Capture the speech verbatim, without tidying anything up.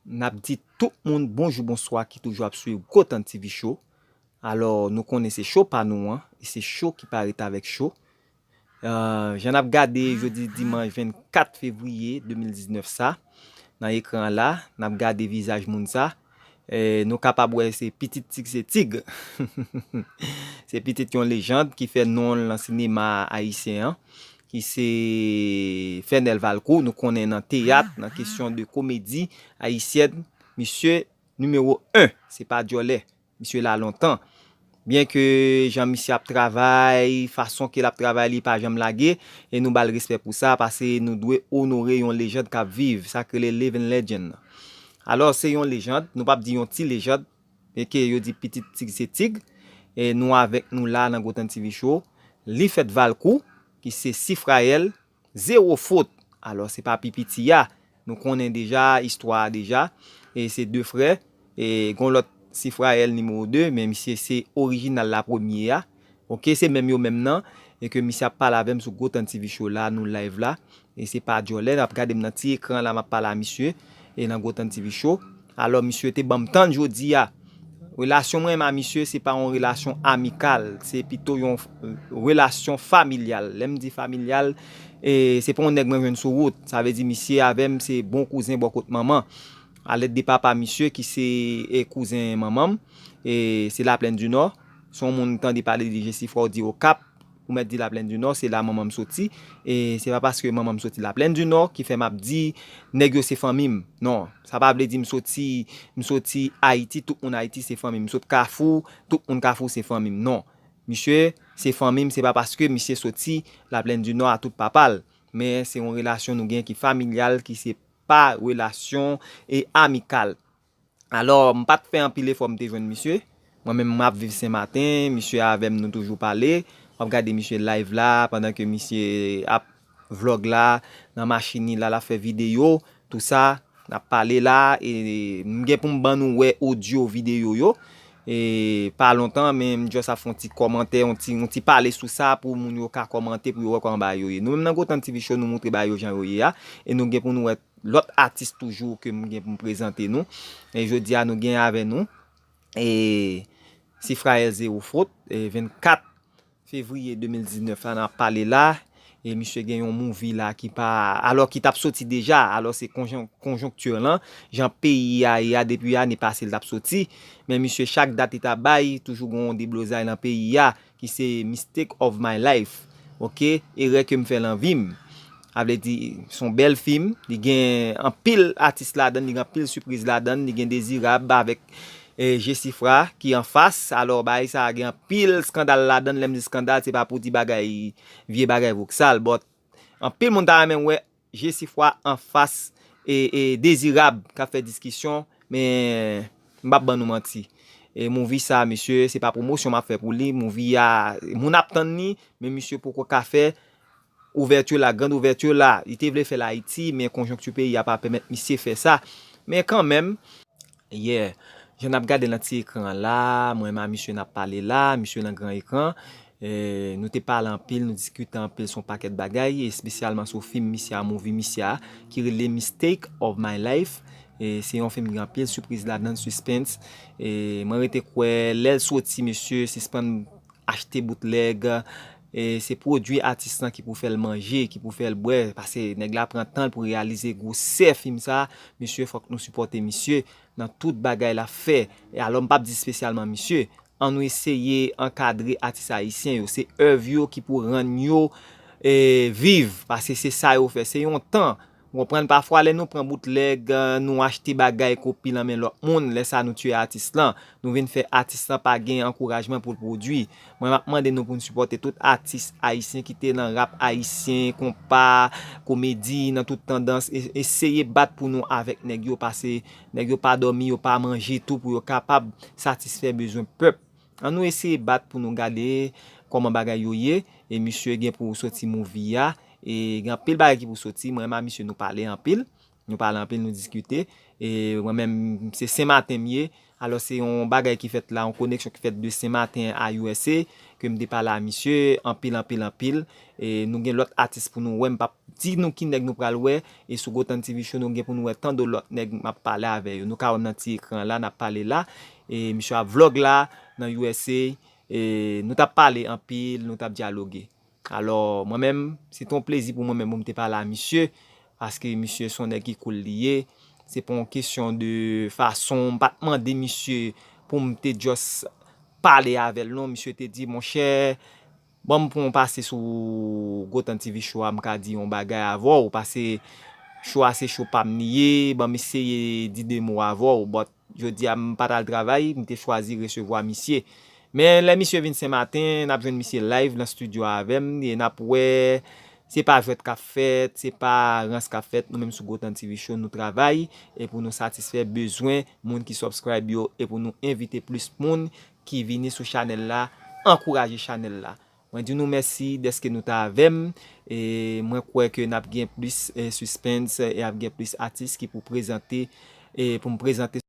N ap di tout moun bonjou, bonswa ki toujou ap swiv Gotan T V Show. Alò, nou konnen se show pa nou an, e se show ki pa ret avèk show. Euh, jan n ap gade jodi dimanch vennkat fevriye de mil diznèf sa, nan ekran an la, n ap gade vizaj moun sa. E nou kapab wè se pitit tig se tig. Se pitit yon lejand ki fè non l nan sinema ayisyen an, ki se Fernel Valcourt. Nou konnen nan teyat, nan kesyon de komedi ayisyèn, misye nimewo en, se pa djòlè. Misye la lontan. Byen ke jan misye ap travay, fason ke l ap travay, li pa janm lage, e nou ba l respè pou sa, paske nou dwe onore yon lejand k ap viv, sa k rele living legend. Alò, se yon lejand, nou p ap di yon ti lejand, men ke yo di pitit tig se tig, e nou avèk nou la nan Gotan T V Show, li fèt Valcourt, ki se Sifrael, Zewo Fot. Alò, se pa pi piti a. Nou konnen deja istwa a deja. E se de frè. E gon lòt Sifrael nimewo de, men misye se orijinal la premye a. Oke, se menm yo menm nan. E ke misye ap pale avè m sou Gotan T V Show la, nou live la. E se pa djòlè, n ap gade m nan ti ekran la, m ap pale a misye. E nan Gotan T V Show. Alò, misye te ban m tann jodi a. Relasyon mwen a misye, se pa yon relasyon amikal, se pito yon, euh, relasyon familyal. Lè m di familyal, e se pa yon nèg mwen jwenn sou wout. Sa vle di misye avè m se bon kouzen bò kot manman. Alèd de papa misye ki se, e, kouzen manman m, e se Laplèn di Nò. Se yon moun tande pale de Jesifwa, ou di Okap, ou mèt di Laplèn di Nò, se la manman m soti. E se pa paske manman m soti Laplèn di Nò ki fè m ap di nèg yo se fanmi m. Non, sa pa vle di m soti, m soti Ayiti, tout moun Ayiti se fanmi m. M sot Kafou, tout moun Kafou se fanmi m. Non. Misye se fanmi m, se pa paske misye soti Laplèn di Nò a tout papa l. Men se yon relasyon nou gen ki familyal, ki se pa relasyon e amikal. Alò, m pa t fè anpil efò m te jwenn misye. Mwen menm, m ap viv Senmaten, misye avè m, nou toujou pale. M ap gade misye live la, pandan ke misye ap vlog la, nan machin li la, l ap fè videyo, tou sa, n ap pale la, e m gen pou m ban nou wè odyo videyo yo. E pa lontan, men m just ap fè yon ti kòmantè, yon ti, yon ti pale sou sa pou moun yo ka kòmante, pou yo wè kòman bagay yo ye. Nou menm nan Gotan T V Show, nou moutre bagay yo jan yo ye a, e nou gen pou nou wè lòt atis toujou ke m gen pou m prezante nou. E jodi a, nou gen avè nou, e, Sifrael Zewo Fot, e, vennkat fevriye de mil diznèf la, n ap pale la. E misye gen yon movie la ki pa, alò ki t ap soti deja, alò se konjon-, konjonkti lan, jan peyi a ye a, depi ane pase l t ap soti. Men misye, chak dat li t ap bay, toujou gen yon deblozay nan peyi a, ki se Mistake of My Life. Oke, erè ke m fè nan vi m. Sa vle di, se yon bèl fim, li gen anpil atis ladan l, li gen anpil sipriz ladan l, li gen Dezirab avèk, e, Jesifra ki anfas. Alò, bagay sa a gen anpil eskandal ladan l, lè m di eskandal, se pa pou di bagay, vye bagay voksal, but anpil moun ta renmen wè Jesifra anfas, e, e, Dezirab k ap fè diskisyon, men m p ap ban nou manti. E movie sa, mesye, se pa pwomosyon m ap fè pou li. Movie a, moun ap tann li, men misye poko ka fè ouvèti la, grand ouvèti la. Li te vle fè l Ayiti, men konjonkti peyi a pa pèmèt misye fè sa. Men kanmenm, yeah, jan n ap gade nan ti ekran an la, mwen menm a misye n ap pale la, misye nan gran ekran. E, nou te pale anpil, nou diskite anpil sou yon pakèt bagay, espesyalman sou fim misye a, movie misye a, ki rele Mistake of My Life. E, se yon fim ki gen anpil sipriz ladan l, suspense. E, mwen rete kwè, lè l soti, mesye, sispann achte boutlèg. E, se pwodui atis lan ki pou fè l manje, ki pou fè l bwè, paske nèg la pran tan l pou reyalize gwosè fim sa. Mesye, fòk nou sipòte misye nan tout bagay l ap fè. E alò, m p ap di espesyalman misye, ann nou eseye ankadre atis ayisyen yo. Se èv yo ki pou rann yo, e, viv, paske se sa yo fè. Se yon tan, w konprann, pafwa lè nou pran boutlèg, e, nou achte bagay kopi nan men lòt moun, lè sa nou tiye atis lan. Nou vin fè atis lan pa gen ankourajman pou l pwodui. Mwen, m ap mande nou pou n sipòte tout atis ayisyen ki te nan rap ayisyen, konpa, komedi, nan tout tandans. E, eseye bat pou nou avèk nèg yo, paske nèg yo pa dòmi, yo pa manje tou pou yo kapab satisfè bezwen pèp. Ann nou eseye bat pou nou gade kòman bagay yo ye. E misye gen pou soti movie a. E gen anpil bagay ki pou soti. Mwen menm a misye nou pale anpil. Nou pale anpil, nou diskite. E mwen menm, se Senmaten m ye. Alò, se yon bagay ki fèt la, yon koneksyon ki fèt de Senmaten a U S A, ke m te pale a misye, anpil, anpil, anpil. E nou gen lòt atis pou nou wè, m p ap di nou ki nèg nou pral wè. E sou Gotan T V Show, nou gen pou nou wè tanto lòt nèg m ap pale avè yo. Nou ka wè m nan ti ekran la, n ap pale la. E misye ap vlog la, nan U S A. E nou t ap pale anpil, nou t ap dyaloge. Alò, mwen menm, se te yon plezi pou mwen menm pou m te pale a misye, paske misye se yon nèg ki cool li ye. Se pa yon kesyon de fason, m pa t mande misye pou m te just pale avè l non. Misye te di, monchè, ban m pou m pase sou Gotan T V Show a, m ka di yon bagay avè w, paske show a se show pa m li ye, ban m eseye di de mo avè w, but jodi a m pa t al travay, m te chwazi resevwa misye. Men lè misye vin Senmaten, n ap jwenn misye live nan studio avè m, e n ap wè, se pa jwèt k ap fèt, se pa rans k ap fèt, nou menm sou Gotan T V Show, nou travay, e pou nou satisfè bezwen moun ki subscribe yo, e pou nou envite plis moun ki vini sou chanèl la, ankouraje chanèl la. Mwen di nou mèsi dèske nou t avè m, e mwen kwè ke n ap gen plis, e, suspense, e ap gen plis atis ki pou prezante, e pou m prezante